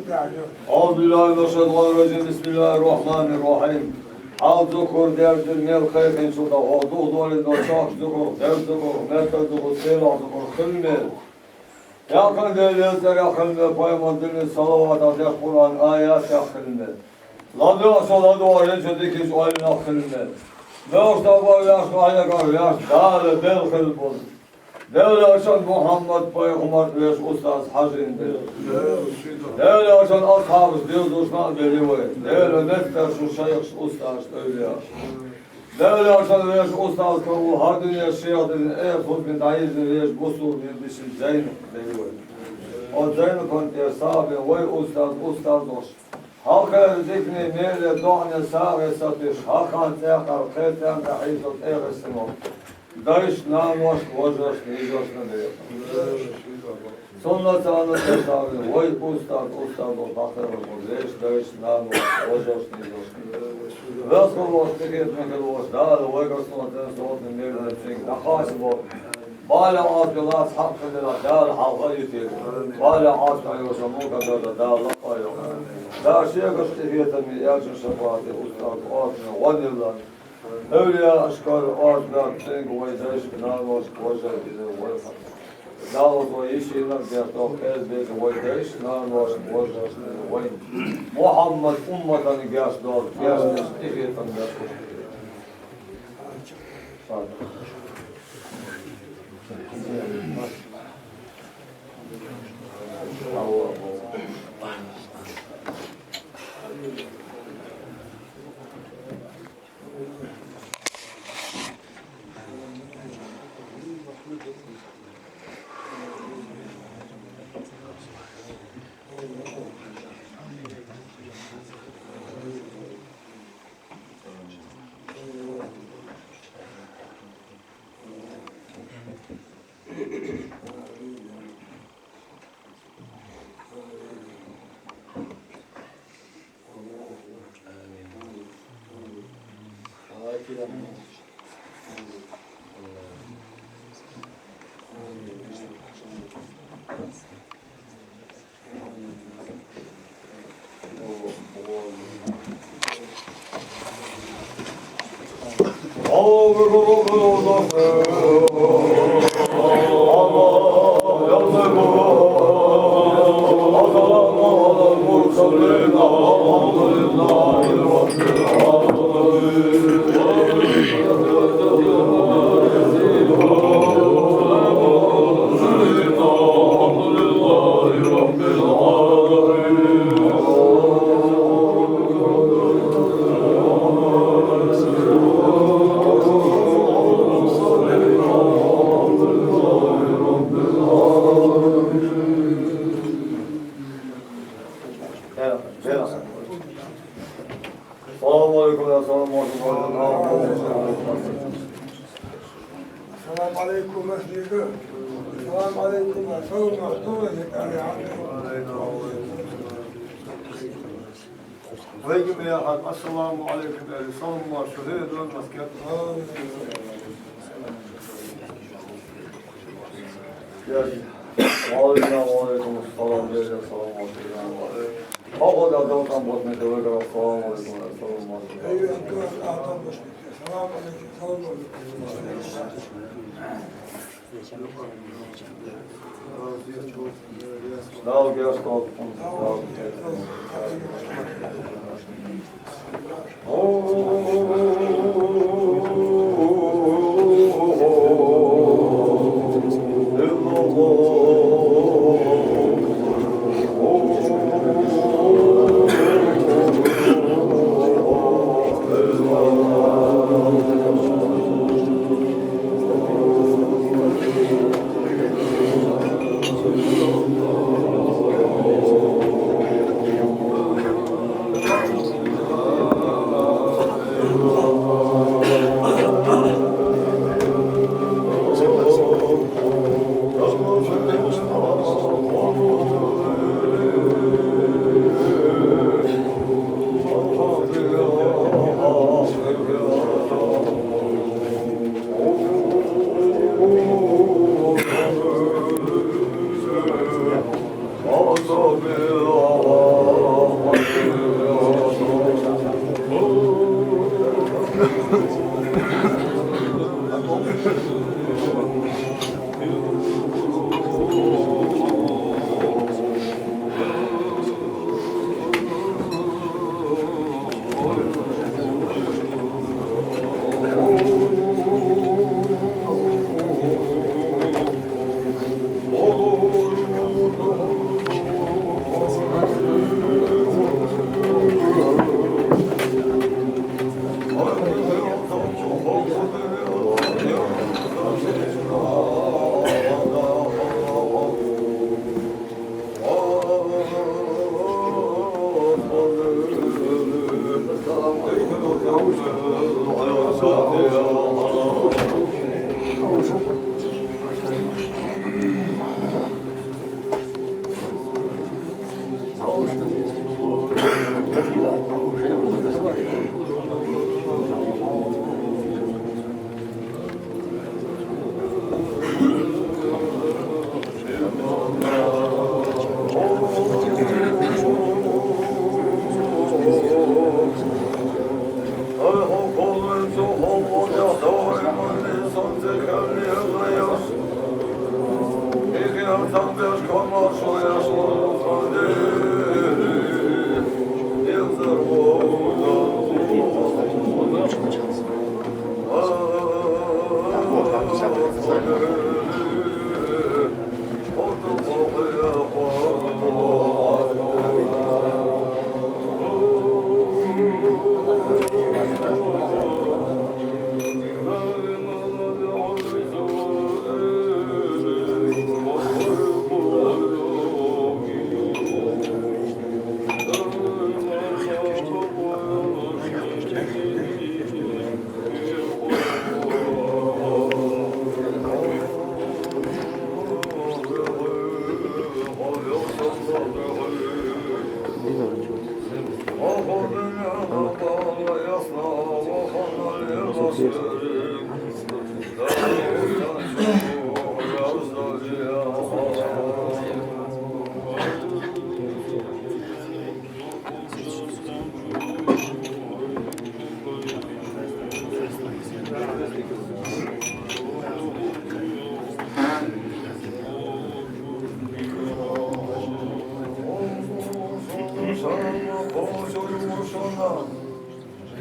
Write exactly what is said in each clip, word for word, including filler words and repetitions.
أعوذ بالله من الشيطان الرجيم. بسم الله الرحمن الرحيم. Хьалха зухур дерза мел кхайкхинчул тӀехьагӀа, духьал долаш дола чохь зухур, дерза зухур, меттар зухур, сийлахь зухур хила мел. Яхъян Даьла цӀерах хила мел, пайхамар дина салаватах деш Къуръан аятех хила мел. ЛадугӀа со ладугӀа, ренчу дикачу ойланах хила мел. Мел устаз ваьш, Ӏаякъар ваьш, Дала белхал бу. Даьла элчан Мухьаммад пайхамар вешан устаз хьажийна бе. Даьла элчан асхьабаш дезаш нах а белла вай. Даьла метташ шу шайхаш, устазаш, эвлияаш. Даьла элчан вешан устаз кхы а ву хӀара дунен шех дина, эхарт хӀуттаман дӀайижина вешан бусалба дин дийшача Зайнап белла вай. Оцу Зайнапан тӀера сагӀа бен вай устаз, устаз волаш. Хьалхара дикане, меле, доӀане сагӀа сатуьйсуш, хӀокхарна цӀе кхайкхар, кхерам тӀехьийзар тӀехьа синош. Дайшта, наношта, вежаршта, йижаршта бехк. Цунна царна тӀе сагӀа бен вай устаз, устаз волаш дӀакхайкхар вай вешан дайшта, наношта, вежаршта, йижаршта. Веза хилва, тӀехетаме хилва, Дала вайгара цунах денна совгӀаташ мел дина цунга дӀакхача боху. Бала Ӏазап лаца хьакъ хилла Дала хьалха а йитийла. Бала Ӏазап хьайоша мукъа дада Дала лакха а йойла. Дала шегаш тӀехетаме, элчан шапаӀате устаз Ӏазапна гӀонилла. Эвлияашкара Ӏазап цунга, вай дайшка, наношка, вежаршка, вай хьа. Дала вай йишийна а герга, кхел беза вай дайшка, наношка, вежаршка, вай Мухьаммад умматана гешт долу, гешт долу тӀехетам беш. السلام عليكم، السلام عليكم. السلام عليكم، السلام عليكم. Вайга ма яхьа, ассаламу Ӏалайкум аьле, салам ма шу хӀе дон маскет. Ва Ӏалайкум, ва Ӏалайкум ассалам, ва Ӏалайкум ассалам, ва Ӏалайкум ассалам. Хьо гӀо дан дон там бот ме хилла гара, ассаламу Ӏалайкум, ассаламу Ӏалайкум.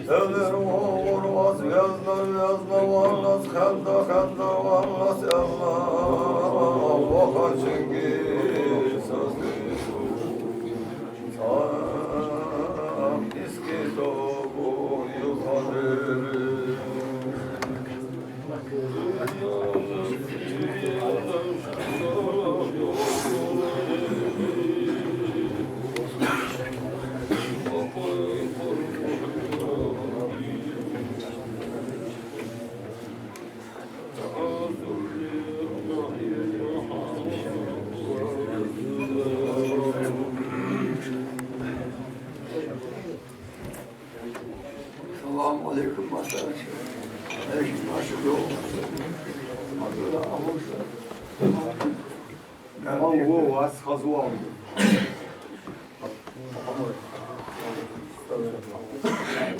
Элир вогӀур ваз везда, везда валлас, хезда, хезда валлас, Аллахь, ваха Чингиз. Цхьа иски тобу юхадир. Салам алейкум, масса. Эш, масса, йо. Масса, ахуша. Ман во вас хазвал.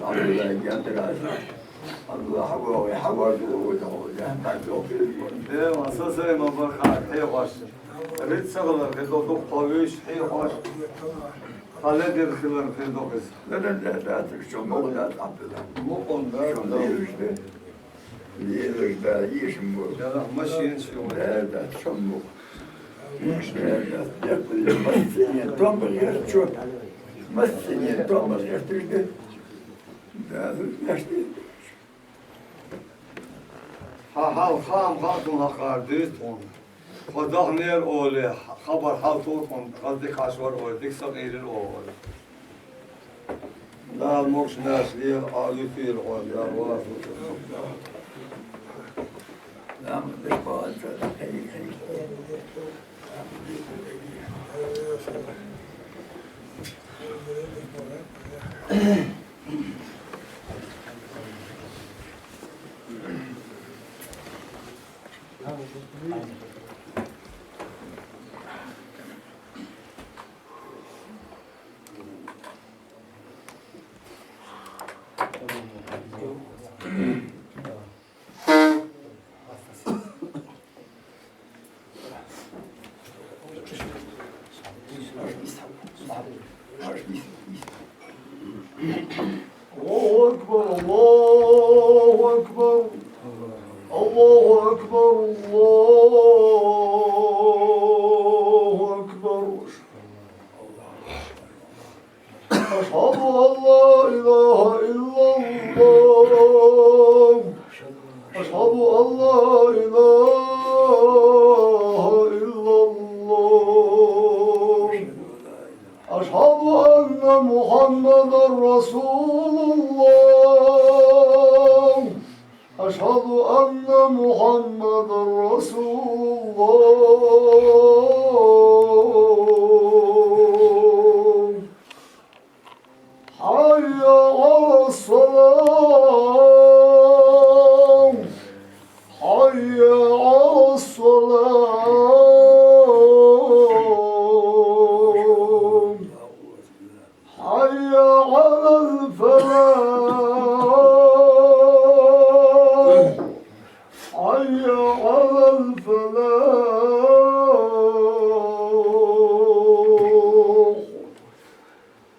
Абдулла, гендраз. Абдулла, хьавола, хьавола, хьавола, хьавола. Э, масса, сай ма барха, хьехаш. РиццагӀлар хӀедо дукха виш хьехаш. Хьале дерхилар хӀедо хӀиз. Да, да, да, да, так что, молодец, Абдулла. Мукъун, да, да. Лелаш да, ишин бу. Яра, машин шо. Да, да, чом бу. Да, да, да, массане тома гӀертачо. Массане тома гӀерташ да. Да, да, да. Хьа хьал хам хатун хьакъар дуьйцу тхуна. Кхо дахнера оле, хабар хьалтур тхуна, хаза дика хьаш вар оле, дика сакъийрар оле. Дала могаш-маьрша лела, Ӏа юхийла хьо, Дала ваза. الله أكبر، الله أكبر، الله أكبر، الله أكبر. أشهد أن لا إله إلا الله. أشهد أن لا إله إلا الله. أشهد أن محمدا رسول الله. أشهد أن محمدا رسول الله. حي على الصلاة. حي على الصلاة. حي على الفلاح. حي على الفلاح.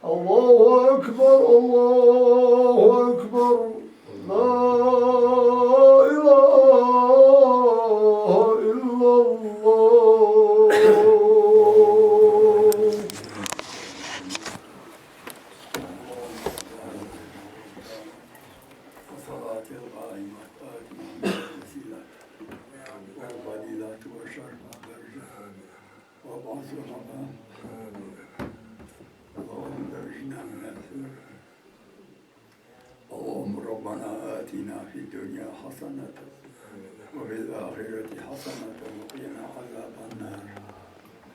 الله أكبر، الله أكبر. لا إله إلا الله. وصلاة القائمة آت محمدا الوسيلة والفضيلة والشرف والدرجة وابعثه مقاما محمودا الذي وعدته. اللهم أرنا من الخير. اللهم ربنا آتنا في الدنيا حسنة وفي الآخرة حسنة وقنا عذاب النار.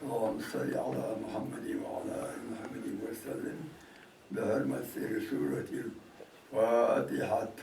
اللهم صل على محمد وعلى آل محمد وسلم بحرمة سر سورة الفاتحة.